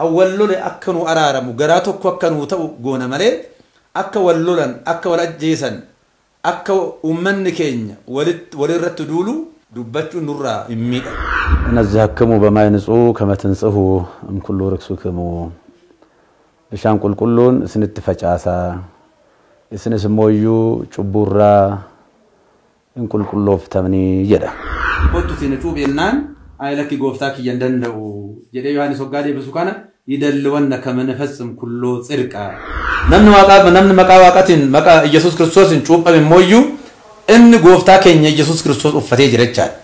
Wal lole akka nu araaramu, garaa tokko akka nu ta'u goona malee, akka wal lolan, akka wal ajjeesan, akka uummanni keenya walirratti duulu dubbachuun nurraa hin miidhamu. እነዚህክሙ በማይ ንጹሕ ከመ ትንጽሑ እምኩሉ ርክሱክሙ bishaan qulqulluun isinitti facaasaa, isinis immoo cubburraa hin qulqullooftamanii jedha. Kottu isin cuuphi jennaan, "Ayi lakki, gooftaa kiyya, hin danda'u" jedhee Yohaannis hoggaa deebisu, kana ይደልወነ ከመ ንፈጽም ኩሎ ጽድቀ. Namni waaqaa, namni maqaa waaqaatiin, maqaa Iyyasuus Kiristoosiin cuuphame immoo inni gooftaa keenya Iyyasuus Kiristoos uffatee jira jechaadha.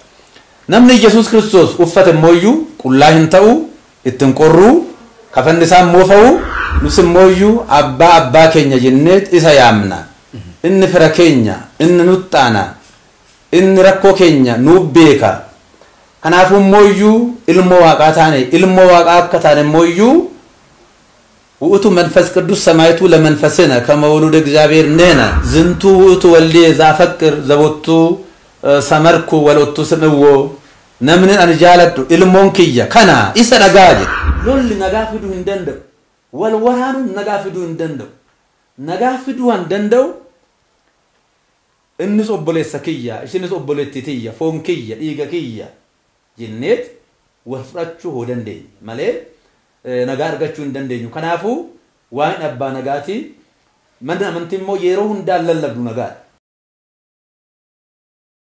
Namni Iyyasuus Kiristoos uffate immoo qullaa hin ta'u, ittiin qorruu, kafanni isaa immoo fa'u, nus immoo abbaa, abbaa keenya jennee isa yaamna. Inni fira keenya, inni nuttaana, inni rakkoo keenya nuuf beeka. Kanaafuu immoo ilmoo waaqaa taane, ilmoo waaqaa akka taane immoo ውእቱ መንፈስ ቅዱስ ሰማይቱ ለመንፈስነ ከመ ውሉደ እግዚአብሔር ንሕነ። ዝንቱ ውእቱ ወልድየ ዘአፈቅር ዘቦቱ ሰመርኩ ወሎቱ ስምዕዎ። Namni ani jaaladhu ilmoon kiyya kana, isa dhagaa jedhe. Lolli nagaa fiduu hin danda'u. Wal waraanuun nagaa fiduu hin danda'u. Nagaa fiduu hin danda'u. Innis obboleessa kiyya, ishinis obboleettii tiyya, foon kiyya, dhiiga kiyya jenneet wal fudhachuu hoo dandeenya malee nagaa argachuu hin dandeenyu. Kanaafuu waan abbaa nagaati. Manni amantii immoo yeroo hundaan lallabdu nagaadha.